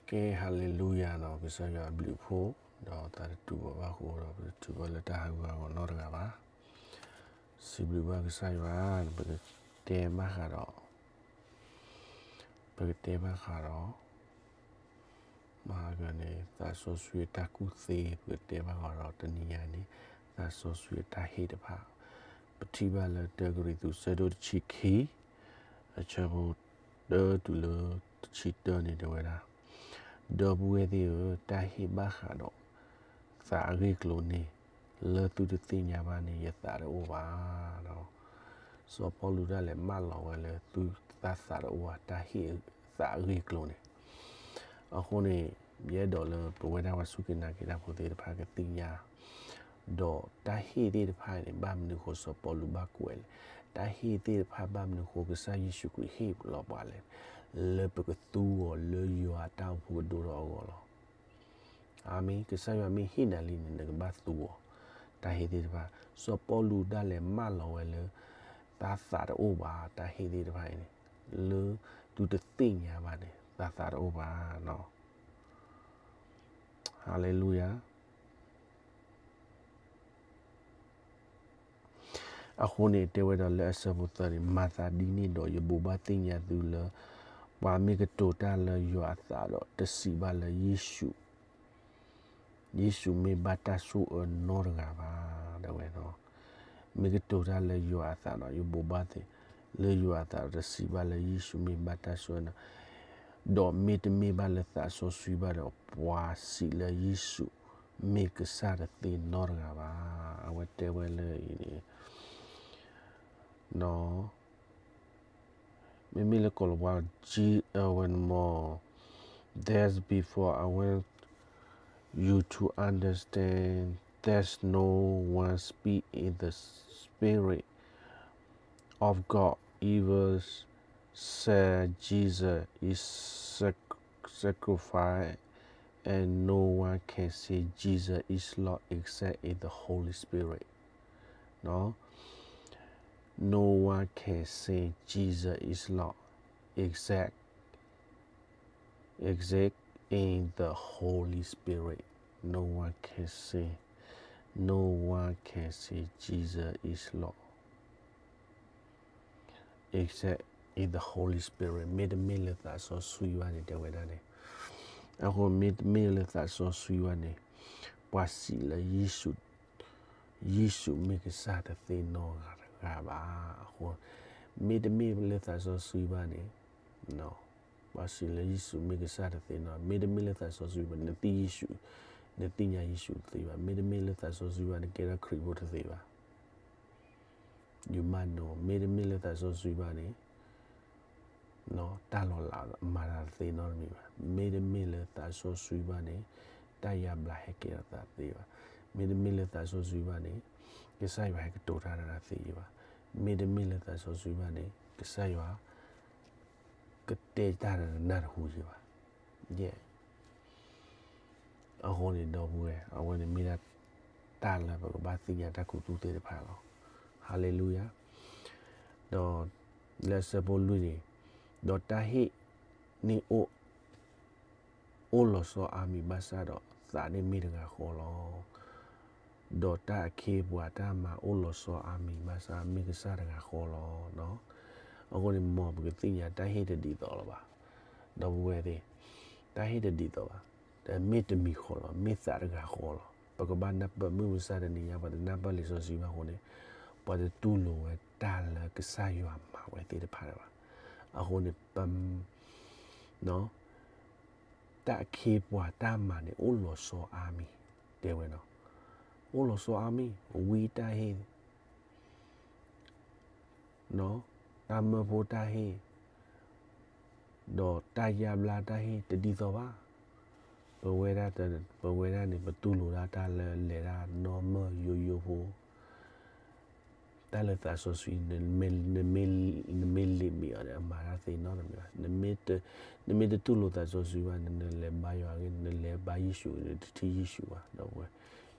ကဲ ဟါလ့လူယၤနီၤ, ကစၢ်ယွၤအဘျုးအဖှိၣ်, ဒီးသးတတူၢ်ဘၣ်ဘၣ်ဃိဒီး ပတတူၢ်ဘၣ်လၢတၢ်ဟးဂူာ်ဟးဂီၤနီတဂၤဘၣ်. စံးဘျုးဘၣ်ကစၢ်ယွၤ, ပကတဲဘၣ်ဃးဒီး, ပကတဲဘၣ်ဃးဒီး မဟါကန့ၣ် သးစီဆှံအတၢ်ကူၣ်သ့, ပကတဲဘၣ်ဃးဒီး တနံၤညါန့ၣ် သးစီဆှံအတၢ်ဟ့ၣ်တဖၣ်, ပထံၣ်ဘၣ်လၢ တၢကရံၣ်သူး ဆၢဒိၣ်တဆံခံ, အဆၢဖိ တၢတုၤလၢတဆံတၢန့ၣ် တဲဝဲဒၣ်, ဒီပုၢ်ဝဲၢ်သ့ၣ်ဧၢ, တၢ်ဟ့ၣ်ဘၣ်ဃးဒီး သးအဂ့ၢ်အကျိၤန့ၣ် လၢသုတသ့ၣ်ညါဘၣ်န့ၣ် ယသးတအိၣ်ဘၣ်. စီၤပီလူးဒၣ်လဲာ်မၢလီၤဝဲလၢ သုသးသးတအိၣ်ဘၣ် တၢ်ဟ့ၣ်သးအဂ့ၢ်အကျိၤန့ၣ်. အဃိန့ၣ် ယအဲၣ်ဒိးလၢပဝဲဒၣ်ပှၤစူၢ်က့ၤနာ်က့ၤတၢ်ဖိသ့ၣ်တဖၣ်ကသ့ၣ်ညါ, ဒီးတၢ်ဟ့ၣ်သ့ၣ်တဖၣ်န့ၣ် ဘၣ်မနုၤအဃိစီၤပီလူးဘၣ်ကွဲးလဲၣ်, တၢ်ဟ့ၣ်သ့ၣ်တဖၣ်ဘၣ်မနုၤအဃိကစၢ်ယ့ၣ်ၡူးခရံာ်ဟ့ၣ်လီၤပှၤလဲၣ်, လၢပကသူအီၤလၢယွၤအတၢ်အိၣ်ဖှိၣ်ကဒိၣ်ထီၣ်အဂီၢ်လီၤ. အၤမ့ၣ်, ကစၢ်ယွၤမ့ၢ်ဟ့ၣ်နၤလံန့ၣ် နကဘၣ်သူအီၤ, တၢ်ဟ့ၣ်သ့ၣ်တဖၣ်. စီၤပီလူးဒၣ်လဲာ်မၢလီၤဝဲလၢ သးသးတအိၣ်ဘၣ် တၢ်ဟ့ၣ်သ့ၣ်တဖၣ်အံၤန့ၣ်, လၢသုတသ့ၣ်ညါဘၣ်န့ၣ် သးသးတအိၣ်ဘၣ်. ဟါလ့လူယၤ. အဃိန့ၣ် တဲဝဲဒၣ်လၢအဆၢဖိသၢန့ၣ်, မၤသးဒ်န့ၣ်ဒီး ယဘိးဘၣ်သ့ၣ်ညါသုလၢ ပှၤမ့ၢ်ကတိၤတၢ်လၢယွၤအသးဒီး တစံးဘၣ်လၢယ့ၣ်ၡူး, ယ့ၣ်ၡူးမ့ၢ်ဘၣ်တၢ်ဆိၣ်အၢနီတဂၤဘၣ်, တဲဝဲ. မ့ၢ်ကတိၤတၢ်လၢယွၤအသးဒီး ယဘိးဘၣ်သ့ၣ် လၢယွၤအသးဒီး တစံးဘၣ်လၢယ့ၣ်ၡူးမ့ၢ်ဘၣ်တၢ်ဆိၣ်အၢနီ, ဒီးမ့တမ့ၢ်ဘၣ်လၢသးစီဆှံဘၣ်ဒီး ပှၤစံးလၢယ့ၣ်ၡူးမ့ၢ်ကစၢ်တသ့နီတဂၤဘၣ်. အဝဲတဲဝဲလၢအံၤန့ၣ် မ့မ့ၢ်လၢကိၤလၤဝါ အဝဲန့ၣ်မ့ၢ် That's before I want you to understand that no one speak in the Spirit of God, even say Jesus is sac- sacrifice, and no one can say Jesus is Lord except in the Holy Spirit. No one can say Jesus is Lord except except in the Holy Spirit. No one can say, no one can say Jesus is Lord except in the Holy Spirit. မ့တမ့ၢ်လၢသးစီဆှံဘၣ်န့ၣ် တဲဝဲဒၣ်န့ၣ်, အဃိမ့တမ့ၢ်လၢသးစီဆှံဘၣ်န့ၣ် ပှၤစံးလၢယ့ၣ်ၡူး ယ့ၣ်ၡူးမ့ၢ်ကစၢ်တသ့နီတဂၤဘၣ်. အဃိ မ့တမ့ၢ်လၢသးစီဆှံဘၣ်န့ၣ် ပှၤစံးလၢယ့ၣ်ၡူးမ့ၢ်ကစၢ်တသ့နီ, မ့တမ့ၢ်လၢသးစီဆှံဘၣ် နသ့ၣ်ညါယ့ၣ်ၡူးတသ့ဘၣ်, မ့တမ့ၢ်လၢသးစီဆှံဘၣ် နကဲထီၣ်ခရံာ်ဖိတသ့ဘၣ်. ယမၤနီၤ, မ့တမ့ၢ်လၢသးစီဆှံဘၣ်န့ၣ် တၢ်လီၤလးမၤတၢ်တသ့နီတမံၤဘၣ်. မ့တမ့ၢ်လၢသးစီဆှံဘၣ်န့ၣ် တၢ်ယါဘျါဟဲကဲထီၣ်သးတသ့ဘၣ်. မ့တမ့ၢ်လၢသးစီဆှံဘၣ်န့ၣ် ကစၢ်ယွၤဟဲကတိၤတၢ်ဒီးတၢ်သ့ယဘၣ်. မ့တမ့ၢ်လၢသးစီဆှံဘၣ်န့ၣ် ကစၢ်ယွၤ ကတဲတၢ်ဒီးနၢ်တဟူယဘၣ်. ယဲၢ် အဃိန့ၣ် ဒီပုၢ်ဝဲၢ် အဝဲန့ၣ်မ့ၢ်ဒၣ်တၢ်လၢပကဘၣ်သ့ၣ်ညါတၢ်ခူသူၣ်သ့ၣ်တဖၣ်လီၤ. ဟါလ့လူယၤ. ဒီးလၢအဆၢဖိလွံၢ်န့ၣ်, ဒီးတၢ်ဟ့ၣ်န့ၣ်အိၣ် အိၣ်လီၤဆီအါမံၤဘၣ်ဆၣ်ဒီး သးန့ၣ်မ့ၢ်တဂၤဃီလီၤ. ဒီးတၢ်အခ့အပှၤတၢ်မၤအိၣ်လီၤဆီအါမံၤဘၣ်ဆၣ် မ့ၢ်ကစၢ်တဂၤဃီလီၤ. အဃိန့ၣ် မ်ပကသ့ၣ်ညါတၢ်ဟ့ၣ်တဒ်သိးလၢၤဘၣ်. ဒီပုၢ်ဝဲၢ်သ့ၣ်, တၢ်ဟ့ၣ်တဒ်သိးဘၣ်. တမ့ၢ်တမံၤဃီလီၤ, မ့ၢ်သးတဂၤဃီလီၤ. ပကဘၣ်နၢ်ပၢၢ်မုၢ်မဆါတနံၤညါ ပှၤတနၢ်ပၢၢ်လံာ်စီဆှံဘၣ်အဃိန့ၣ် ပှၤတတူၢ်လိာ်ဝဲတၢ်လၢကစၢ်ယွၤမၤဝဲသ့ၣ်တဖၣ်လၢၤဘၣ်. အဃိန့ၣ် ပ တၢ်အခ့အပှၤတၢ်မၤန့ၣ် အိၣ်လီၤဆီအါမံၤ, တဲဝဲနီၤ. အိၣ်လီၤဆီအါမံၤ, ဝံတၢ်ဟ့ၣ်, တၢ်မၢဖိတၢ်ဟ့ၣ်, ဒီးတၢ်ယါဘျါတၢ်ဟ့ၣ်တဒ်သိးဘၣ်. ပဝဲဒၣ်, ပဝဲဒၣ်န့ၣ် ပတူၢ်လိာ်ဒၣ်တၢ်လၢလဲၤဒၣ်နီၢ်မၢယိယိဖိ တၢ်လၢသးစီဆှံ နမ့ၢ်လံာ်မ့ၢ်အီၤဒီး အမၤတၢ်သ့နီတမံၤဘၣ်. နမ့ၢ်တတူၢ်လိာ်သးစီဆှံဘၣ်န့ၣ် နလဲၤဘါယွၤအဂ့ၢ်, နလဲၤဘါယ့ၣ်ၡူးအဂ့ၢ်, နတထံၣ်ယ့ၣ်ၡူးဘၣ်. ဒီပုၢ်ဝဲၢ်,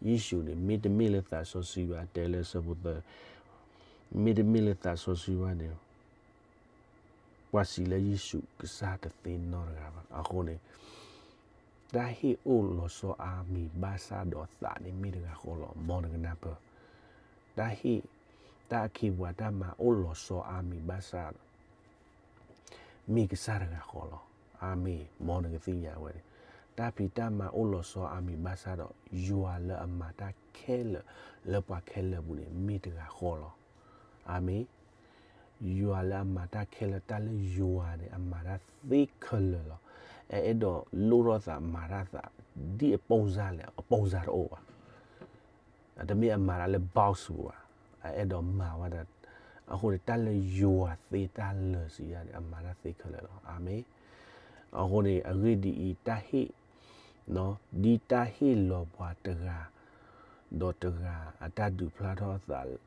ယ့ၣ်ၡူးန့ၣ် မ့တမ့ၢ်လၢသးစီဆှံဘၣ်, တဲလၢအဆၢဖိသၢ, မ့တမ့ၢ်လၢသးစီဆှံဘၣ်န့ၣ် ပှၤစံးလၢယ့ၣ်ၡူးကစၢ်တသ့နီတဂၤဘၣ်. အဃိန့ၣ် တၢ်ဟ့ၣ်အိၣ်လီၤဆီအါမံၤဘၣ်ဆၣ်ဒီးသးန့ၣ်မ့ၢ်တဂၤဃီလီၤ. မ်နကနၢ်ပၢၢ်, တၢ်ဟ့ၣ်, တၢ်အခ့အပှၤတၢ်မၤအိၣ်လီၤဆီအါမံၤဘၣ်ဆၣ် မ့ၢ်ကစၢ်တဂၤဃီလီၤ. အၤမ့ၣ်. မ်နကသ့ၣ်ညါဝဲန့ၣ်, တၢ်ဖံးတၢ်မၤအိၣ်လီၤဆီအါမံၤဘၣ်ဆၣ်ဒီး ယွၤလၢအမၤတၢ်ခဲလၢာ် လၢပှၤခဲလၢာ်ပူၤန့ၣ် မ့ၢ်တဂၤဃီလီၤ. အၤမ့ၣ်. ယွၤလၢအမၤတၢ်ခဲလၢာ် တၢ်လၢယွၤန့ၣ် အမၤတၢ်သ့ခဲလၢာ်လီၤ. အအဲၣ်ဒိးလိၣ်ထီၣ်သးမၤတၢ်သး ဒ်အပူၤစၢ်လဲၣ် အပူၤစၢ်တအိၣ်ဘၣ်. တမ့ၢ်အမၤတၢ်လၢ boss ပူၤဘၣ်. အအဲၣ်ဒိးမၤဝဲဒၣ်, အဃိန့ၣ် တၢ်လၢယွၤသ့တၢ်လၢာ်စံးယၤန့ၣ် အမၤတၢ်သ့ခဲလၢာ်လီၤ. အၤမ့ၣ်. အဃိန့ၣ် အဂ့ၢ်ဒ်အံၤ တၢ်ဟ့ၣ်, ဒ်တၢ်ဟ့ၣ်လီၤပှၤတဂၤ ဒီးတဂၤအတၢ်ဒုးဖျါထီၣ်အသး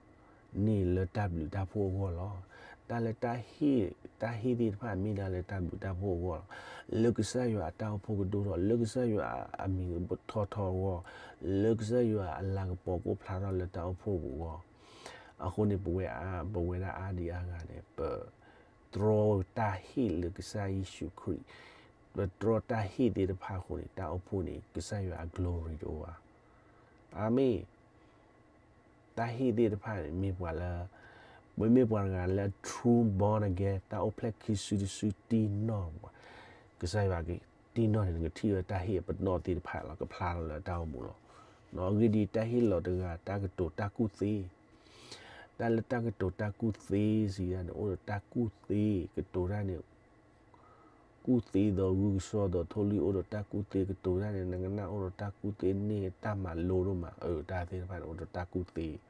န့ၣ်လၢတၢ်ဘျုးတၢ်ဖှိၣ်အဂီၢ်လီၤ. တၢ်လၢတၢ်ဟ့ၣ်, တၢ်ဟ့ၣ်သ့ၣ်တဖၣ်မ့ၢ်ဒၣ်လၢတၢ်ဘျုးတၢ်ဖှိၣ်အဂီၢ်လီၤ. လၢကစၢ်ယွၤအတၢ်အိၣ်ဖှိၣ်ကဒိၣ်ထီၣ်, လၢကစၢ်ယွၤအမံၤကထီၣ်ထီအဂီၢ်, လၢကစၢ်ယွၤအလၤကပီၤကအိၣ်ဖျါထီၣ်လၢတၢ်အိၣ်ဖှိၣ်ပူၤအဂီၢ်, အဃိန့ၣ် ပဝဲ, ပဝဲဒၣ်အါဒံအါဂၤန့ၣ် ပတြီတၢ်ဟ့ၣ်လၢကစၢ်ယ့ၣ်ၡူးခရံာ်, ပတြီတၢ်ဟ့ၣ်သ့ၣ်တဖၣ်အဃိန့ၣ် တၢ်အိၣ်ဖှိၣ်န့ၣ် ကစၢ်ယွၤအ glory တအိၣ်ဘၣ်. အၤမ့ၣ်. တၢ်ဟ့ၣ်သ့ၣ်တဖၣ်န့ၣ် မ့ၢ်ပှၤလၢ, ပမ့ၢ်ပှၤတဂၤလၢ true born again တၢ်အိၣ်ဖျဲၣ်ခံစုတစုတံၢ်နီၢ်ပှၤ, ကစၢ်ယွၤတံၢ်နီၢ်န့ၣ် နကထံၣ်ဝဲတၢ်ဟ့ၣ်အပနီၣ်သ့ၣ်တဖၣ်လီၤ ကဖျါထီၣ်လၢတၢ်အိၣ်မူလီၤ. အဂ့ၢ်ဒ်အံၤ တၢ်ဟ့ၣ်လီၤတဂၤ တၢ်ကတိၤတၢ်ကူၣ်သ့, တၢ်လၢတၢ်ကတိၤတၢ်ကူၣ်သ့စံးယၤန့ၣ် အိၣ်ဒီးတၢ်ကူၣ်သ့, ကတိၤတၢ်န့ၣ် ကူၣ်သ့ဒီးဂုၢ်ကစီၣ်ဒီးထိၣ်လွံၢ် အိၣ်ဒီးတၢ်ကူၣ်သ့, ကတိၤတၢ်န့ၣ် နကနၣ်အိၣ်ဒီးတၢ်ကူၣ်သ့န့ၣ် တၢ်မၤလိဒိၣ်မး, အၢ တၢ်သ့ၣ်တဖၣ်န့ၣ် အိၣ်ဒီးတၢ်ကူၣ်သ့,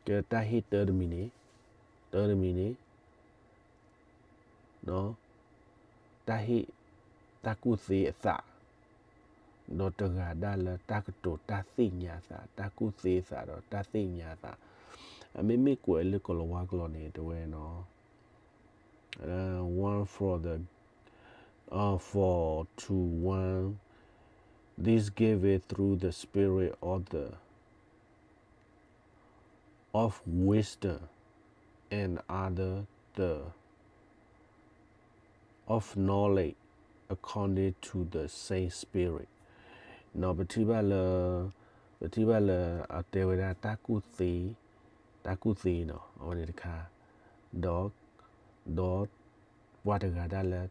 ကဲတၢ်ဟ့ၣ်တၢတမံၤန့ၣ်, တၢတမံၤန့ၣ် တၢ်ဟ့ၣ်, တၢ်ကူၣ်သ့အသး, ဒီးတဂၤဒၣ်လၢတၢ်ကတိၤတၢ်သ့ၣ်ညါအသး, တၢ်ကူၣ်သ့အသးဒီးတၢ်သ့ၣ်ညါအသး, အမ့မ့ၢ်ကွဲးလၢကီၤလၤဝါကျိာ်န့ၣ် တဝဲနီၤ one for the, uh, for to one, this gave it through the spirit of the, of wisdom, and other the of knowledge according to the same spirit. နီၤ ပထံၣ်ဘၣ်လၢ, ပထံၣ်ဘၣ်လၢအတဲဝဲဒၣ်တၢ်ကူၣ်သ့, တၢ်ကူၣ်သ့နီၤ အဝဲန့ၣ်တခါ, ဒီး, ဒီးပှၤတဂၤဒၣ်လၢ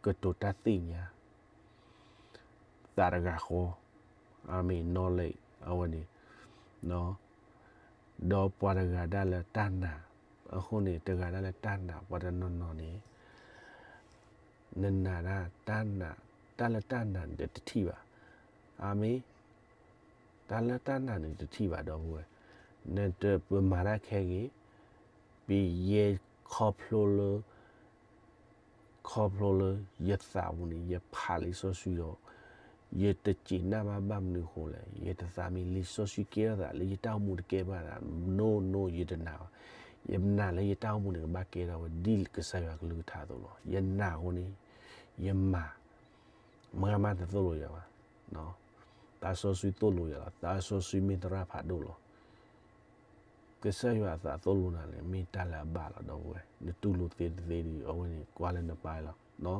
ကတိၤတၢ်သ့ၣ်ညါ သးတဂၤဃီ, အမ့ၢ် knowledge အဝဲန့ၣ်, ဒီးပှၤတဂၤဒၣ်လၢတၢ်နာ်, အဃိန့ၣ် တဂၤဒၣ်လၢတၢ်နာ် ပှၤတနီၤနီၤန့ၣ် နနာ်ဒၣ်တၢ်နာ်, တၢ်လၢတၢ်နာ်န့ၣ်တထံၣ်ဘၣ်, အမ့ၢ် တၢ်လၢတၢ်နာ်န့ၣ်တထံၣ်ဘၣ်ဒီပုၢ်ဝဲၢ်, နတပမၤတၢ်ခဲဂ့ၤ, ပယဲခီဖျိလၢ, ခီဖျိလၢယသးပူၤန့ၣ် ယဖးလံာ်စီဆှံဒီး, ယတစံးနၢ်ဘၣ်ဘၣ်မနုၤအဃိလဲၣ်, ယတသးမံ လံာ်စီဆှံကဲထီၣ်သးလၢယတၢ်အိၣ်မူတကဲဘၣ်ဒၣ်, no no ယတနာ်ဘၣ်, ယနာ်လၢယတၢ်အိၣ်မူန့ၣ် ကဘၣ်ကဲထီၣ်ဝဲဒ်ကစၢ်ယွၤကလုၢ်ကထါအသိးလီၤ. ယနာ်အဃိန့ၣ်, ယမၤ မ့ၢ်မးတသိၣ်လိယၤဘၣ်, သးစီဆှံသိၣ်လိယၤလီၤ. သးစီဆှံမ့ၢ်သရၣ်ဖးဒိၣ်လီၤ. ကစၢ်ယွၤအသးသိၣ်လိနၤန့ၣ် မ့ၢ်တၢ်လၢအဘၣ်လီၤ ဒီပုၢ်ဝဲၢ်, နတူၢ်လိာ်သ့တသ့ဒီး အဝဲန့ၣ်ကွၢ်လၢနပၢ်လီၤ.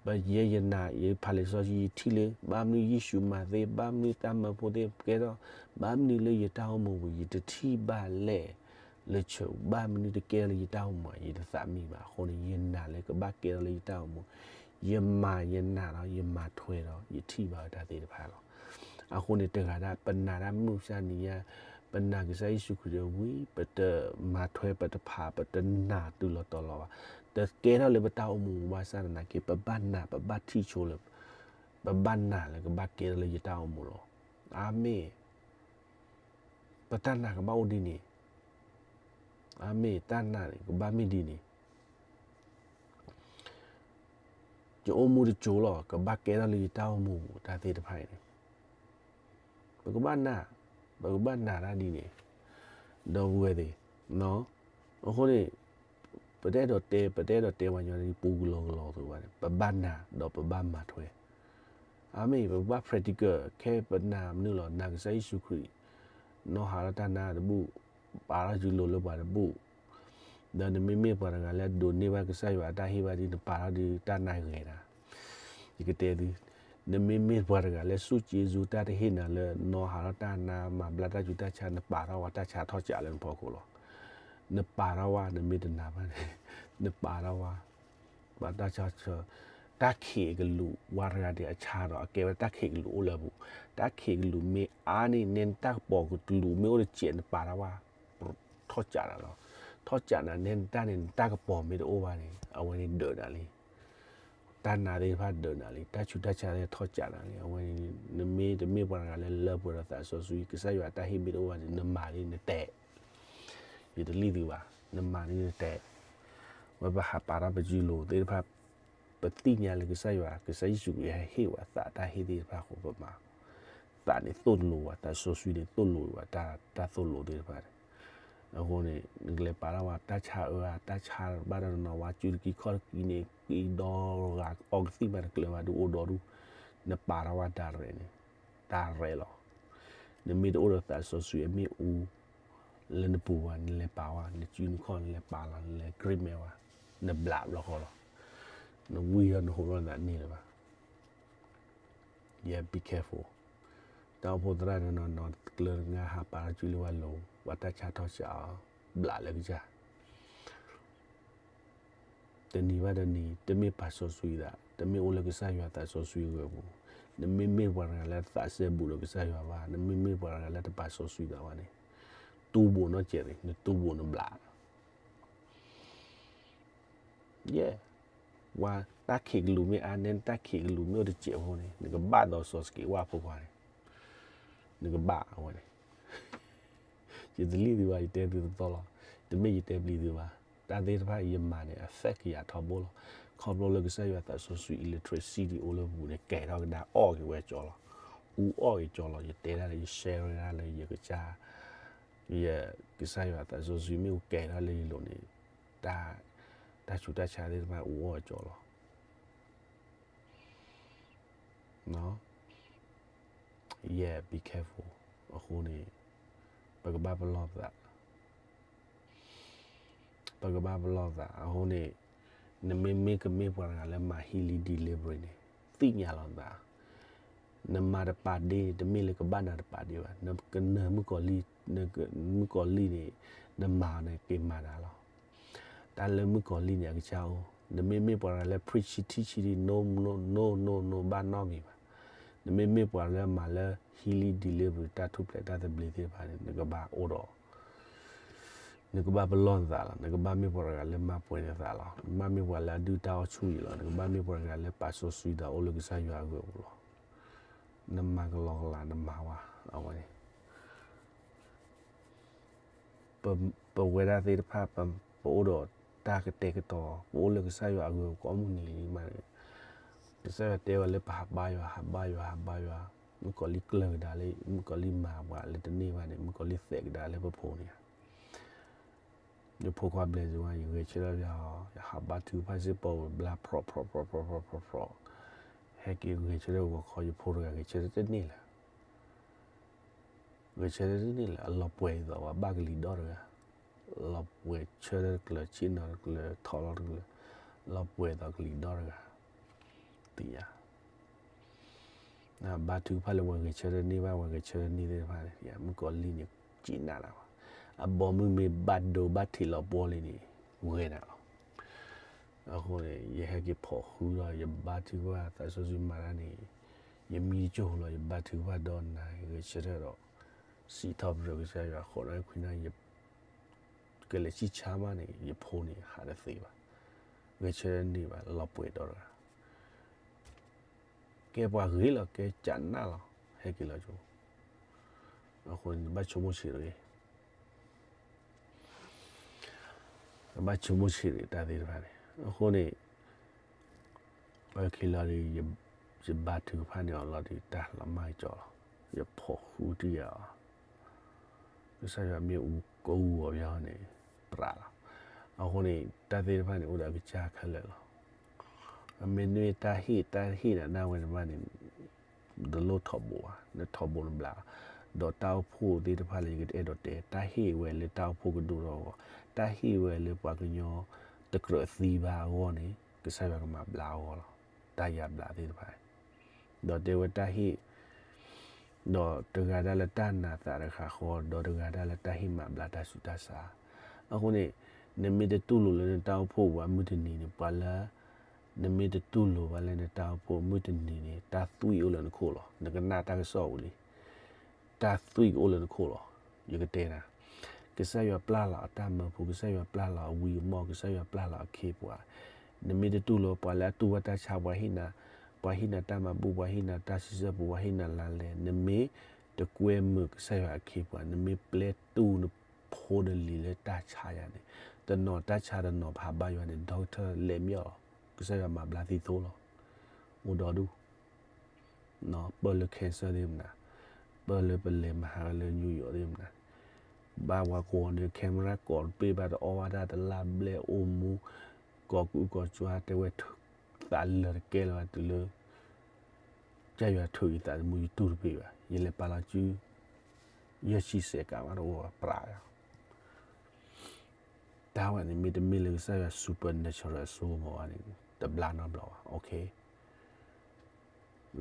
ပယဲယနာ် ယဖးလံာ်စီဆှံယထံၣ်လၢ ဘၣ်မနုၤယ့ၣ်ၡူးမၤသ့, ဘၣ်မနုၤတၢ်မၢဖိသ့ၣ်ကဲထီၣ်, ဘၣ်မနုၤလၢယတၢ်အိၣ်မူပူၤ ယတထံၣ်ဘၣ်လဲၣ်, လၢဆၢ ဘၣ်မနုၤတကဲထီၣ်လၢယတၢ်အိၣ်မူ ယတသးမံဘၣ်. အဃိန့ၣ် ယနာ်လၢကဘၣ်ကဲထီၣ်လၢယတၢ်အိၣ်မူ, ယမၤယနာ်ဒီး ယမၤထွဲဒီး ယထံၣ်ဘၣ်ဝဲတၢ်သ့ၣ်တဖၣ်လီၤ. အဃိန့ၣ် တဂၤဒၣ် ပနာ်တၢ်မုၢ်မဆါနံၤညါ, ပနာ်ကစၢ်ယ့ၣ်ၡူးခရံာ်ဒီးဝံၤ ပတမၤထွဲ ပတဖး ပတနာ်တုၤလီၤတီၤလီၤဘၣ်. တကဲထီၣ်လၢပတၢ်အိၣ်မူဘၣ်ဆၣ်သနာ်က့ ပဘၣ်နာ် ပဘၣ်ထံၣ်ဆိလၢ ပဘၣ်နာ်လၢကဘၣ်ကဲထီၣ်လၢယတၢ်အိၣ်မူလီၤ. အၤမ့ၣ်. ပတၢ်နာ်ကဘၣ်အိၣ်ဒ်န့ၣ်, အၤမ့ၣ်, တၢ်နာ်န့ၣ် ကဘၣ်မ့ၢ်ဒ်န့ၣ်, ယအိၣ်မူတစိၤလီၤ ကဘၣ်ကဲထီၣ်လၢယတၢ်အိၣ်မူပူၤ တၢ်သ့ၣ်တဖၣ်အံၤန့ၣ်, ပကဘၣ်နာ်, ပကဘၣ်နာ်တၢ်ဒ်န့ၣ်, ဒီပုၢ်ဝဲၢ်သ့ၣ်, အဃိန့ၣ် ပတအဲၣ်ဒိးတဲ, ပတအဲၣ်ဒိးတဲပှၤညီဒ်ပူကလီကလီအသိးဘၣ်န့ၣ်, ပဘၣ်နာ်ဒီးပဘၣ်မၤထွဲ. အၤမ့ၣ်, ပဘၣ် practical ခဲပနာ်မနုၤလီၤ, နာ်ကစၢ်ယ့ၣ်ၡူးခရံာ်, နီၣ်ဟးထီၣ်တၢ်နါတဘူၣ်, ပာ်ထီၣ်စုလိၤလၢပှၤတဘူၣ်, ဒီးနမ့မ့ၢ်ပှၤတဂၤလၢအဒိးန့ၢ်ဘၣ်ကစၢ်ယွၤအတၢ်ဟ့ၣ်ဘၣ်ဒ် နပာ်ထီၣ်ဒ်တၢ်နါဂဲၤနၤ ယကတဲသု, နမ့မ့ၢ်ပှၤတဂၤလၢစူၢ်က့ၤစူၢ်တၢ်တဟ့ၣ်နၤလၢ နီၢ်ဟးထီၣ်တၢ်နါ မၤဘျါတၢ်ဆူးတၢ်ဆါ နပာ်ထီၣ်ဝဲတၢ်ဆါထီၣ်ကးလၢနဖီခိၣ်လီၤ. နပာ်ထီၣ်ဝဲ နမ့ၢ်တနာ်ဘၣ်န့ၣ် နပာ်ထီၣ်ဝဲ ဘၣ်တၢ်ဆါဆၢ, တၢ်ခံးကလူးဝဲတဂၤန့ၣ်အဆါဒီး အကဲဝဲတၢ်ခံးကလူးအိၣ်လၢအပူၤ, တၢ်ခံးကလူးမ့ၢ်အါန့ၣ် နဲနတၢ်ကပီၤကလူးမ့ၢ်အိၣ်တစဲး နပာ်ထီၣ်ဝဲ ထီၣ်ကးနၤလီၤ. ထီၣ်ကးနၤ နဲနတၢ်န့ၣ် နတၢ်ကပီၤမ့ၢ်တအိၣ်ဘၣ်န့ၣ် အဝဲန့ၣ်ဒၢးနၤလံ. တၢ်နါသ့ၣ်တဖၣ်ဒၢးနၤလံ, တၢ်ဆူးတၢ်ဆါသ့ၣ်ထီၣ်ကးနၤလံ. အဝဲန့ၣ် နမ့ၢ်တမ့ၢ်ပှၤတဂၤလၢလၢပှဲၤဒီးသးစီဆှံ ကစၢ်ယွၤတၢ်ဟ့ၣ်မ့ၢ်တအိၣ်ဘၣ်န့ၣ် နမၤန့ၣ်နတဲာ်, ယတလံၣ်သုဘၣ်, နမၤန့ၣ်နတဲာ်. ဝဲပဟးပာ်ထီၣ်ပစုလိၤသ့ၣ်တဖၣ် ပသ့ၣ်ညါလၢကစၢ်ယွၤ ကစၢ်ယ့ၣ်ၡူးခရံာ်ဟဲဟ့ၣ်ဝဲသးတၢ်ဟ့ၣ်သ့ၣ်တဖၣ်အဃိပမၤ, သးန့ၣ်သိၣ်လိဝဲ သးစီဆှံန့ၣ်သိၣ်လိဝဲ တၢ်သိၣ်လိသ့ၣ်တဖၣ်န့ၣ်. အဃိန့ၣ် နကလဲၤပာ်ထီၣ်ဝဲတၢ်ဆါအၢ တၢ်ဆါဘၣ်ဒီးနနီၢ်ဝါ စုတကံၢ်ခီၣ်တကံၢ်န့ၣ် ကံဒီဂၤအီကသံၣ်မးတကျၢၤဘၣ်ဒုးအိၣ်ဒီဒူၣ်, နပာ်ထီၣ်ဝဲတၢ်ရဲၣ်န့ၣ်, တၢ်ရဲၣ်လီၤ. နမ့ၢ်တအိၣ်ဒီးသးစီဆှံအမ့ၣ်အူ လၢနပူၤဘၣ် နလဲၤပာ်ဝဲ နစုနခီၣ်နလဲၤပာ်လီၤ နလဲၤ agreement ဝဲ နဘျးဘျီဃီလီၤ. နဝံၤဒီးနဟူးထီၣ်နသးန့ၢ်လၢၤဘၣ်. Yeah, be careful. တၢ်အိၣ်ဖှိၣ်သရၣ်နီၢ်နီၢ်နီၢ် တကျၢၤတငါဟးပာ်ထီၣ်စုလၢဝဲလိၤ ပှၤတၢ်ဆါထီၣ်ဆးအီၤ ဘျးလၢကစၢ် တနံၤဘၣ်တနံၤ တမ့ၢ်ပာ်စီဆှံသး တမ့ၢ်အိၣ်လၢကစၢ်ယွၤသးစီဆှံအဂီၢ်ပူၤ, နမ့မ့ၢ်ပှၤတဂၤလၢသးစဲဘူးဒီးကစၢ်ယွၤဘၣ်, နမ့မ့ၢ်ပှၤတဂၤလၢတပာ်စီဆှံသးဘၣ်န့ၣ်, တူၢ်ဘိးနီတစဲးန့ၣ် နတူၢ်ဘိးနဘျး ယဲၢ်, ပှၤတၢ်ခံးကလူးမ့ၢ်အါ နဲနတၢ်ခံးကလူးမ့ၢ်အိၣ်တစဲးဖိန့ၣ် နကဘၣ်ဒီးစီၤစက့းဝါဖိခွါန့ၣ်, နကဘၣ်အဝဲန့ၣ် ယတလံၣ်သုဘၣ် ယတဲသုတသီလီၤ, တမ့ၢ်ယတဲပျံၤသုဘၣ်, တၢ်သ့ၣ်တဖၣ်ယမၤန့ၣ် affect ယၤထီဘိလီၤ, ခီဖျိလၢကစၢ်ယွၤသးစီဆှံ electricity အိၣ်လၢပူၤန့ၣ် ကဲထီၣ်ကဒါအီၣ်က့ၤဝဲကၠီလီၤ, အူအီၣ်က့ၤကၠီလီၤ, ယတဲဒၣ်လၢယ share ဒၣ်လၢယကစၢ် ယကစၢ်ယွၤသးစီဆှံမ့ၣ်အူကဲထီၣ်လၢယလိၤန့ၣ်, တၢ်ဆူးတၢ်ဆါသ့ၣ်တဖၣ်အူအီၣ်ကၠီလီၤ. Yeah, be careful. အဃိန့ၣ် ပကဘၣ်ပလီၢ်သး ပကဘၣ်ပလီၢ်သး အဃိန့ၣ် နမ့မ့ၢ်ကမ့ၢ်ပှၤတဂၤလၢမၤ healing delivery န့ၣ် သ့ၣ်ညါလီၤသး, နမၤတပာ်ဒ့န့ၣ် တမ့ၢ်လၢကဘၣ်နၤတပာ်ဒ့ဘၣ်, နကနၢၤမုၣ်ကီၤလံၢ်, မုၣ်ကီၤလံၢ်န့ၣ် နမၤန့ၣ်က့ၤမၤနၤလီၤ. တၢ်လၢမုၣ်ကီၤလံၢ်န့ၣ် အကစၢ်အိၣ်, နမ့မ့ၢ်ပှၤတဂၤလၢ preach teach ဒ် no no no no no ဘၣ်နီတမံၤဘၣ်, နမ့မ့ၢ်ပှၤလၢမၤလၢ healing delivery တၢ်ထူၣ်ဖျဲးတၢ်သဘျ့သ့ၣ်တဖၣ်န့ၣ် နကဘၣ်အိၣ်ဒီး နကဘၣ်ပလီၢ်နသးလီၤ, နကဘၣ်မ့ၢ်ပှၤတဂၤလၢမၤပှဲၤနသးလီၤ, နကဘၣ်မ့ၢ်ပှၤလၢအဒုၣ်တၢ်အီၣ်ဆူၣ်အံၤလီၤ, နကဘၣ်မ့ၢ်ပှၤတဂၤလၢပာ်စီဆှံသးအိၣ်လၢကစၢ်ယွၤအဂီၢ်ပူၤလီၤ. နမၤကလီကလီ နမၤဝဲ အဝဲန့ၣ် ပဝဲဒၣ်သ့ၣ်တဖၣ် ပအိၣ်ဒီးတၢ်ကတဲာ်ကတီၤ ပအိၣ်လၢကစၢ်ယွၤအဂီၢ်ကိးမုၢ်နံၤလံမး, ကစၢ်ယွၤတဲဝဲလၢပဟးဘါယွၤ ဟးဘါယွၤ ဟးဘါယွၤ, မုၣ်ကီၤလံၢ်ကျၢၤကဒါလၢ မုၣ်ကီၤလံၢ်မၤပှၤလၢတန့ၢ်ဘၣ်န့ၣ် မုၣ်ကီၤလံၢ်သဲးကဒါလၢပဖိန့ၣ်ဧါ. ယဖိခွါဘျဲၣ်စ့ဝါ ယဂဲၤဆၢထၢၣ်ယၤ, ယဟးဘါထုကဖၣ်စ့ၢ်ကီး ဘျါဖျိးဖျိးဖျိးဖျိးဖျိးဖျိးဖျိး, ဟဲက့ၤဂဲၤဆၢထၢၣ်ဂီၤခီ ယဖိတဂၤဂဲၤဆၢထၢၣ်တန့ၢ်လၢၤ ဂဲၤဆၢထၢၣ်တန့ၢ်လၢၤ အလီၤပှဲၤဒ်သိးပှၤဘၣ်ကလံၤဒီတဂၤ, လီၤပှဲၤဆၢထၢၣ်တကျၢၤ ဆ့ၣ်နီၤတကျၢၤ ထီလီၤတကျၢၤ, လီၤပှဲၤဒ်သိးကလံၤဒီတဂၤ, သ့ၣ်ညါ ဘါထုကဖၣ်လၢပှၤဂဲၤဆၢထၢၣ်န့ၢ်ဘၣ် ပှၤဂဲၤဆၢထၢၣ်န့ၢ်သ့ၣ်တဖၣ်န့ၣ် မုၣ်ကီၤလံၢ်န့ၣ် က့ၤနးနၤဘၣ်, အဘီမုၢ်မ့ၢ်ဘၣ်ဒိဘၣ်ထံးလီၤပှီၢ်လံန့ၣ် ဂဲၤနၤလီၤ. အဃိန့ၣ် ယဟဲက့ၤဖီၣ်ဃုာ်ဒီး ယဘါထုကဖၣ်သးစီဆှံမၤတၢ်န့ၣ် ယမံတကၠိၢ်လီၤ ယဘါထုကဖၣ်ဒီးနၤ ဂဲၤဆၢထၢၣ်ဒီး စံးထီၣ်ပတြၢၤကစၢ်ယွၤ ဃိးနၣ်ရံၣ်ခွံနၣ်ရံၣ် ကလဲၤဆံၣ်ဆါမးန့ၣ် ယဖိန့ၣ် ဟးတသ့ဘၣ်, ဂဲၤဆၢထၢၣ်တန့ၢ်ဘၣ် လီၤပှဲၤဒီတဂၤ ကဲပှၤဂ့ၤလီၤ ကဲကနၣ်လီၤ ဟဲက့ၤလီၤကၠိ, အဃိန့ၣ် ဘၣ်ဆိကမိၣ်ဆံးတဂ့ၤ, ဘၣ်ဆိကမိၣ်ဆံးတဂ့ၤ တၢ်သ့ၣ်တဖၣ်န့ၣ်, အဃိန့ၣ် အခံလီၤဒီး ယဘါထုကဖၣ်န့ၢ်အီၤလီၤဒီး တၢ်လီၤမၢ်ကၠီလီၤ, ယဖီၣ်ဃုာ်တံၢ်အီၤ ကစၢ်ယွၤမ့ၣ်အူကိးဂီၤဘၣ်န့ၣ် ပြးလီၤ. အဃိန့ၣ် တၢ်သ့ၣ်တဖၣ်န့ၣ် အိၣ်ဒီးအကစၢ်ခဲလၢာ်လီၤ. အမ့ၢ်န့ၢ်တၢ်ဟ့ၣ် တၢ်ဟ့ၣ်နၤဒၣ်ဝဲန့ၣ်မးန့ၣ် တလိၣ်ထီဘိဘၣ်, နထီဘိနဘျါ, ဒီးတၢ်အိၣ်ဖှိၣ်သ့ၣ်တဖၣ်လၢယကအဲၣ်ဒိးတဲ တၢ်ဟ့ၣ်ဝဲလၢတၢ်အိၣ်ဖှိၣ်ကဒိၣ်ထီၣ်အဂီၢ်, တၢ်ဟ့ၣ်ဝဲလၢပှၤကညီတကြၢးသံဘၣ်အဂီၢ်န့ၣ် ကစၢ်ယွၤကမၤဘျါအဂီၢ်လီၤ. တၢ်ယါဘျါသ့ၣ်တဖၣ် ဒီးတဲဝဲတၢ်ဟ့ၣ် ဒီးတဂၤဒၣ်လၢတၢ်နာ်သးတဂၤဃီ ဒီးတဂၤဒၣ်လၢတၢ်ဟ့ၣ်မၤဘျါတၢ်ဆူးတၢ်ဆါ. အဃိန့ၣ် နမ့ၢ်တတူၢ်လိာ်လၢနတၢ်အိၣ်ဖှိၣ်ပူၤမုၢ်တနံၤန့ၣ် ပှၤလၢ နမ့ၢ်တတူၢ်လိာ်ဘၣ်လၢနတၢ်အိၣ်ဖှိၣ်မုၢ်တနံၤန့ၣ် တၢ်သွံၣ်အိၣ်လၢနခိၣ်လီၤ. နကနၣ်တၢ်ကစီၣ်ဝံၤလံ တၢ်သွံၣ်ကအိၣ်လၢနခိၣ်လီၤ. ယကတဲနၤ, ကစၢ်ယွၤပျၢ်လီၤအတၢ်မၢဖိ, ကစၢ်ယွၤပျၢ်လီၤအဝံအမီၢ်, ကစၢ်ယွၤပျၢ်လီၤအခ့အပှၤ, နမ့ၢ်တတူၢ်လိာ်ပှၤလၢအတူၢ်ဘၣ်တၢ်ဆါ, ပှၤဟ့ၣ်နၤ, ပှၤဟ့ၣ်နၤတၢ်မၤဘူၣ်, ပှၤဟ့ၣ်နၤတၢ်စံးဆၢပူၤ, ပှၤဟ့ၣ်နၤလါလဲ, နမ့ၢ်တကွဲမုာ်ကစၢ်ယွၤအခ့အပှၤ, နမ့ၢ်ပျဲတူၢ်နဖိနလံၤလၢတၢ်ဆါယၤန့ၣ်, တနီၤတၢ်ဆါတနီၤဖးဘၣ်ယွၤန့ၣ်, doctor လဲၤမ့ၢ်အီၤလီၤ. ကစၢ်ယွၤမၤဘျါသံသိလီၤ. အိၣ်ဒီဒူၣ် ပၢၢ်လၢ cancer သ့ၣ်မနၤ, ပၢၢ်လၢပလဲၤမၤဟးဂီၤလၢ New York သ့ၣ်မနၤ, ဘၣ်ပှၤကိးန့ၣ် camera ကိးတပ့ၢ်ဘၣ်, တအီၣ်ဘၣ်တၢ်, တလါဘျဲၣ်, အိၣ်မူ ကိးကူကိးကၠွါ, တဲဝဲ သးလၢာ်တကဲလၢၤဘၣ်တုၤလၢ ကစၢ်ယွၤထုးယသးသမူ ယတူၢ်တပ့ၢ်ဘၣ်, ယလဲၤပာ်လီၤစု ယဲၢ်ဆံဆဲးကးမး တအိၣ်ဘၣ်ပြး တၢ်ဝဲန့ၣ် မ့တမ့ၢ်လၢကစၢ်ယွၤ supernatural အစိကမီၤဘၣ်န့ၣ် တဘျါနီတဘျီဘၣ်.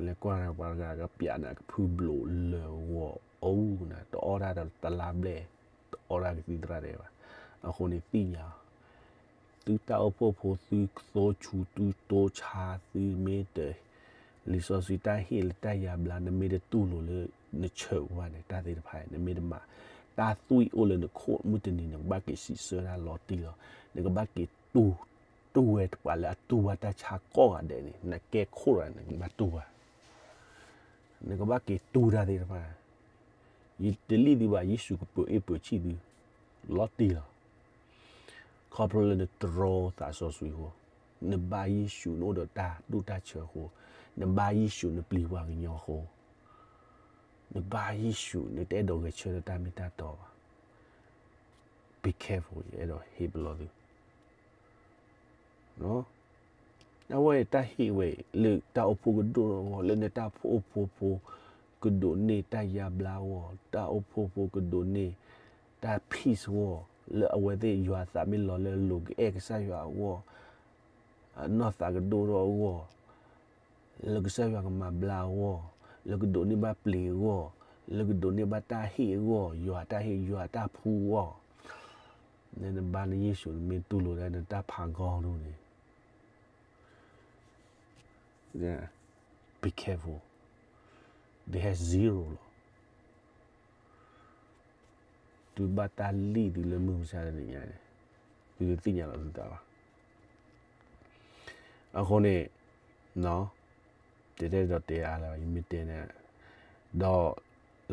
လဲၤကွၢ်ပှၤတဂၤကပျးန့ၣ် ကဖုဘျိးလၢာ်ဂီၤအူနၤ, တအီၣ်တၢ်တလါဘျဲၣ်, တအီၣ်တၢ်ကသံၣ်သရၣ်ဒဲးဘၣ်. အဃိန့ၣ်သ့ၣ်ညါအီၤ, သုတၢ်အိၣ်ဖှိၣ်ဖိ သုသိဆူ သုတိဆါ, သုမ့ၢ်တ လံာ်စီဆှံတၢ်ဟ့ၣ်လၢတၢ်ယါဘျါ နမ့ၢ်တတူၢ်လိာ်လၢနဆၢးပူၤဘၣ်န့ၣ် တၢ်သ့ၣ်တဖၣ်အံၤ နမ့ၢ်တမၤ, တၢ်သွံၣ်အိၣ်လၢနခိၣ် မုၢ်တနံၤန့ၣ် နကဘၣ်က့ၤစံးဆၢတၢ်လီၤတံၢ်လီၤ. နကဘၣ်က့ၤတူၢ်, တူၢ်ဝဲပှၤလၢအတူၢ်ဘၣ်တၢ်ဆါကိးဂၤဒဲးန့ၣ် နကဲခိၣ်ဒီး နကဘၣ်တူၢ်ဘၣ်, နကဘၣ်က့ၤတူၢ်တၢ်သ့ၣ်တဖၣ်. ယတလံၣ်သုဘၣ်, ယ့ၣ်ၡူးကပၢၤအ့ၣ်ပၢၤဆံၣ်သု လီၤတံၢ်လီၤ. ခီဖျိလၢနတြီသးစီဆှံအဃိ, နဘါယ့ၣ်ၡူး နအိၣ်ဒီးတၢ်ဒိၣ်တၢ်ဆၢအဃိ, နဘါယ့ၣ်ၡူး နပျံၤပှၤကညီအဃိ, နဘါယ့ၣ်ၡူး နတအဲၣ်ဒိးဂဲၤဆၢထၢၣ်တၢ်မ့ၢ်တၢ်တီဘၣ်. Be careful, ယအဲၣ်ဒိးဟ့ၣ်ပလီၢ်သု အဝဲတၢ်ဟ့ၣ်ဝဲအံၤ လၢတၢ်အိၣ်ဖှိၣ်ကဒိၣ်ထီၣ်အဂီၢ်, လၢနတၢ်အိၣ်ဖှိၣ်ဖိကဒိးန့ၢ်တၢ်ယါဘျါအဂီၢ်, တၢ်အိၣ်ဖှိၣ်ဖိကဒိးန့ၢ်တၢ် peace အဂီၢ်, လၢအဝဲသ့ၣ်ယွၤအသးမ့ၢ်လီၤလၢအလိၤ ကအဲၣ်ကစၢ်ယွၤအဂီၢ်, အနီၢ်သးကဒိၣ်ထီၣ်အဂီၢ်, လၢကစၢ်ယွၤကမၤဘျါအဂီၢ်, လၢကဒိးန့ၢ်ဘၣ်ပျ့ၤအဂီၢ်, လၢကဒိးန့ၢ်ဘၣ်တၢ်ဟ့ၣ်အဂီၢ်, ယွၤတၢ်ဟ့ၣ် ယွၤတၢ်ဖှူအဂီၢ်, နဘါနယ့ၣ်ၡူး နမ့ၢ်တူၢ်လိာ်ဒၣ်နတၢ်ဖးကီဒိၣ်န့ၣ် Be careful, ဒ်ဟဲ zero လီၤ. သုဘၣ်တၢ်လံၣ်သုလၢမုၢ်မဆါတနံၤညါန့ၣ်, သုတသ့ၣ်ညါလီၤသုသးဘၣ်. အဃိန့ၣ် တဲတဲဒီးတဲအါလၢၤဘၣ် ယမ့ၢ်တဲန့ၣ်, ဒီး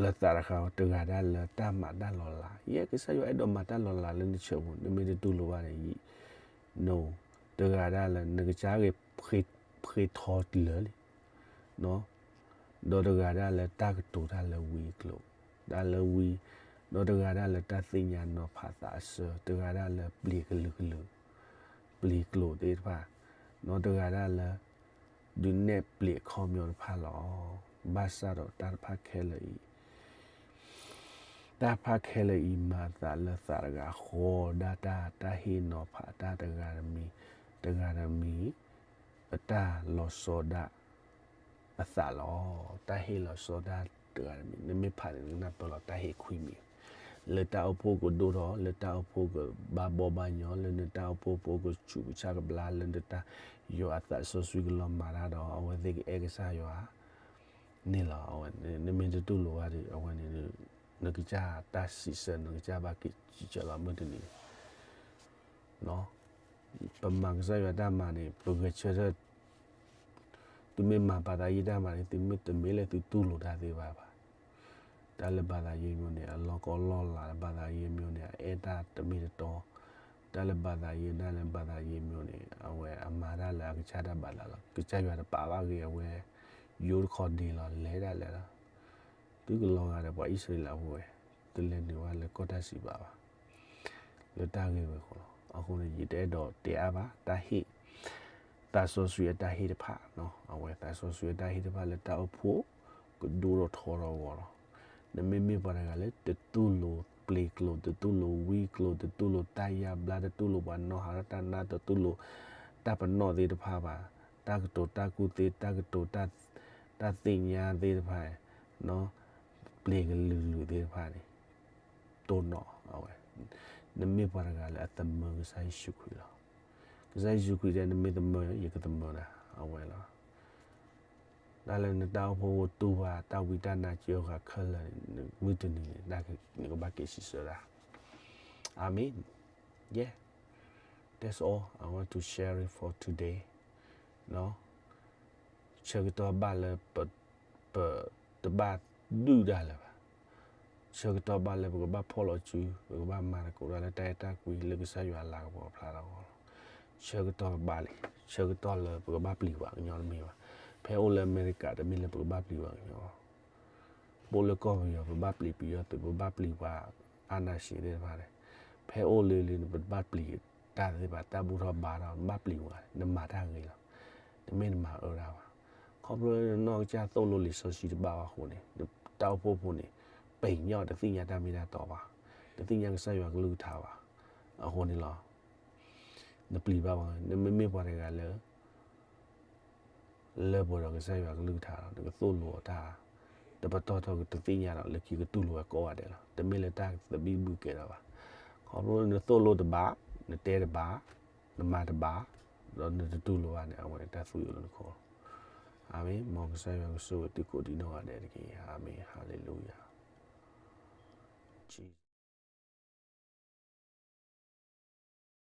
လၢသးတခါ တဂၤဒၣ်လၢတၢ်မၤတၢ်လီၤလး, ယဲကစၢ်ယွၤအဲၣ်ဒိးမၤတၢ်လီၤလးလၢနဆၢပူၤ နမ့ၢ်တတူၢ်လိာ်ဘၣ်န့ၣ် တဂၤဒၣ်လၢနကစၢ်ဂ့ၤ ဖှ့ထီတလၢာ်လံ ဒီးတဂၤဒၣ်လၢတၢ်ကတိၤတၢ်လၢဝံၤအကျိာ်, တၢ်လၢဝံၤ, ဒီးတဂၤဒၣ်လၢတၢ်သ့ၣ်ညါနီၤဖးသးအဆၢ, တဂၤဒၣ်လၢပျ့ၤကလုာ်ကလုာ်, ပျ့ၤကျိာ်သ့ၣ်တဖၣ်, ဒီးတဂၤဒၣ်လၢ ဒုးနဲၣ်ပျ့ၤအခီပညီတဖၣ်လီၤ. ဘၣ်ဆၣ်ဒီးတၢ်တဖၣ်ခဲလၢာ်အံၤ တၢ်တဖၣ်ခဲလၢာ်အံၤ မၤသးလၢသးတဂၤဃီဒၣ်တၢ်, တၢ်ဟ့ၣ်နီၤဖးတၢ်တဂၤတမံၤ, တဂၤတမံၤ အတၢ်လီၤဆီဒၣ်အသးလီၤ. တၢ်ဟ့ၣ်လီၤဆီဒၣ်တဂၤတမံၤ နမ့ၢ်ဖးန့ၣ် နကနၢ်ပၢၢ်လီၤတၢ်ဟ့ၣ်ခွံမံၤ, လၢတၢ်အိၣ်ဖှိၣ်ကဒိၣ်ထီၣ်, လၢတၢ်အိၣ်ဖှိၣ်ကဘၣ်ဘီဘၣ်ညီ, လၢနတၢ်အိၣ်ဖှိၣ်ဖိကဆူးကဆါကဘျါ, လၢနတၢ် ယွၤအသးစီဆှံကလီၤမၤတၢ်ဒီး အဝဲသ့ၣ်ကအဲၣ်ကစၢ်ယွၤ န့ၣ်လီၤ. အဝဲ နမ့ၢ်တတူၢ်လိာ်ဘၣ်ဒီး အဝဲန့ၣ် နကစၢ်တၢ်စံးဆၢ နကစၢ်ဘၣ်က့ၤစံးဆၢလီၤမုၢ်တနံၤ ပမၤကစၢ်ယွၤတၢ်မၤန့ၣ် ပဂဲၤဆၢထၢၣ်, သုမ့ၢ်မၤပှၤသးယံာ်တၢ်မၤန့ၣ် သုမ့ၢ်တမ့ၢ်လၢသုတူၢ်လိာ်တၢ်သ့ဘၣ်ဘၣ်. တၢ်လၢဘၣ်သးယ့ၤမံၤန့ၣ် အလီၢ်ကီလီၢ်လၤလၢဘၣ်သးယ့ၤမံၤန့ၣ် အအဲၣ်တၢ်တမ့ၢ်တတီ, တၢ်လၢဘၣ်သးယ့ၤ တၢ်လၢဘၣ်သးယ့ၤမံၤန့ၣ် အဝဲအမၤတၢ်လၢအကစၢ်တၢ်ဘၣ်သးလီၤ. ကစၢ်ယွၤတပာ်ဘၣ်ဂ့ၤအဝဲ, ယိတခီဒ့လီၤ လဲၤဒၣ်လဲာ်လီၤ. သုကလီၤဂာ်ဒီးပှၤအံၣ်စရ့လးဖိဝဲ, တလဲၤနုာ်ဘၣ်လၢကီၢ်တၢ်စံးပာ်ဘၣ် လၢတၢ်ဂ့ၢ်ဝဲအဃိလီၤ. အဃိန့ၣ် ယတအဲၣ်ဒိးတဲအါဘၣ် တၢ်ဟ့ၣ်, သးစီဆှံအတၢ်ဟ့ၣ်တဖၣ်, အဝဲသးစီဆှံအတၢ်ဟ့ၣ်တဖၣ်လၢတၢ်အိၣ်ဖှိၣ်ကဒိၣ်ထီၣ်ထီထီၣ်အဂီၢ်လီၤ. နမ့မ့ၢ်ပှၤတဂၤလၢတတူၢ်လိာ်ပျ့ၤကျိာ်, တတူၢ်လိာ်ဝံကျိာ်, တတူၢ်လိာ်တၢ်ယါဘျါ, တတူၢ်လိာ်ပှၤနီၢ်ဟးထီၣ်တၢ်နါ, တတူၢ်လိာ်တၢ်ပနီၣ်သ့ၣ်တဖၣ်ဘၣ်, တၢ်ကတိၤတၢ်ကူၣ်သ့ တၢ်ကတိၤတၢ်သ့ၣ်ညါသ့ၣ်တဖၣ်, ပျ့ၤကလုာ်ကလုာ်သ့ၣ်တဖၣ်န့ၣ် တိၢ်နီၣ်အဝဲ, နမ့ၢ်ပှၤတဂၤလၢအသမၢကစၢ်ယ့ၣ်ၡူးခရံာ်လီၤ. ကစၢ်ယ့ၣ်ၡူးခရံာ်တဲ နမ့ၢ်သမၢ ယကသမၢနၤ အဝဲလီၤ. တၢ်လၢနတၢ်အိၣ်ဖှိၣ်ဖိတူၢ်ဘၣ် တၢ်ဝံတၢ်နါစၢၤဃာ်ခဲလၢာ်န့ၣ် မုၢ်တနံၤန့ၣ် နကဘၣ်က့ၤစံးဆၢဒၣ်. အၤမ့ၣ်. Yeah, that's all I want to share it for today. ဆၢကတီၢ်ဘၣ်လၢ ပတဘၣ်ဒုၣ်ဒၣ်လၢၤဘၣ်. ဆၢကတီၢ်ဘၣ်လၢပကဘၣ်ဖီၣ်လီၤစု, ပကဘၣ်မၤသကိးတၢ်လၢတၢ်အဲၣ်တၢ်ကွံလၢကစၢ်ယွၤအလၤကပီၤအဖျါထီၣ်အဂီၢ်လီၤ. ဆၢကတီၢ်ဘၣ်လံ, ဆၢကတီၢ်လၢပကဘၣ်ပျံၤပှၤကညီတမ့ၢ်ဘၣ်. ဖဲအိၣ်လၢအမဲရကၤတမ့ၢ်လၢပကဘၣ်ပျံၤပှၤကညီ ပအိၣ်လၢကီၢ်ပယီၤ ပဘၣ်ပျံၤပယီၤသုး ပဘၣ်ပျံၤပှၤအါနၢ်ဆံးသ့ၣ်တဖၣ်န့ၣ်, ဖဲအိၣ်လၢလၢနပဘၣ်ပျံၤတၢ်သ့ၣ်တဖၣ် တၢ်ဘူၣ်ထီၣ်ဘါထီၣ် နဘၣ်ပျံၤဝဲ နမၤတၢ်ဂ့ၤလီၤ. တမ့ၢ်နမၤအၢတၢ်ဘၣ်. ခီဖျိလၢနနီၢ်ကစၢ်သိၣ်လိလံာ်စီဆှံတဘၣ်ဘၣ်အဃိန့ၣ် တၢ်အိၣ်ဖှိၣ်ဖိန့ၣ် ပညိၣ်တသ့ၣ်ညါတၢ်မ့ၢ်တၢ်တီဘၣ်, တသ့ၣ်ညါကစၢ်ယွၤကလုၢ်ကထါဘၣ်. အဃိန့ၣ်လီၤ. နပျံၤဘၣ်ဝဲ နမ့မ့ၢ်ပှၤတဂၤလၢ လၢပှဲၤဒီးကစၢ်ယွၤကလုၢ်ကထါလီၤ. နကသိၣ်လိအီၤတၢ် တပတီၢ်ထီၣ်ကတသ့ၣ်ညါဒီး လၢခံကတူၢ်လိာ်ဝဲကိးဂၤဒဲးလီၤ. တမ့ၢ်လၢတၢ်သဘံၣ်ဘုၣ်ကဲထီၣ်ဘၣ်. ခီဖျိလၢနသိၣ်လိတဘၣ်, နတဲတဘၣ်, နမၤတဘၣ်, ဒီးနတတူၢ်လိာ်ဘၣ်န့ၣ် အဝဲန့ၣ်တၢ်သူၣ်ယိာ်လၢနခိၣ်လီၤ. အၤမ့ၣ်. မ်ကစၢ်ယွၤကဆိၣ်ဂ့ၤသုကိးဒံးနီၢ်ဂၤဒဲးတက့ၢ်. အၤမ့ၣ်. Hallelujah.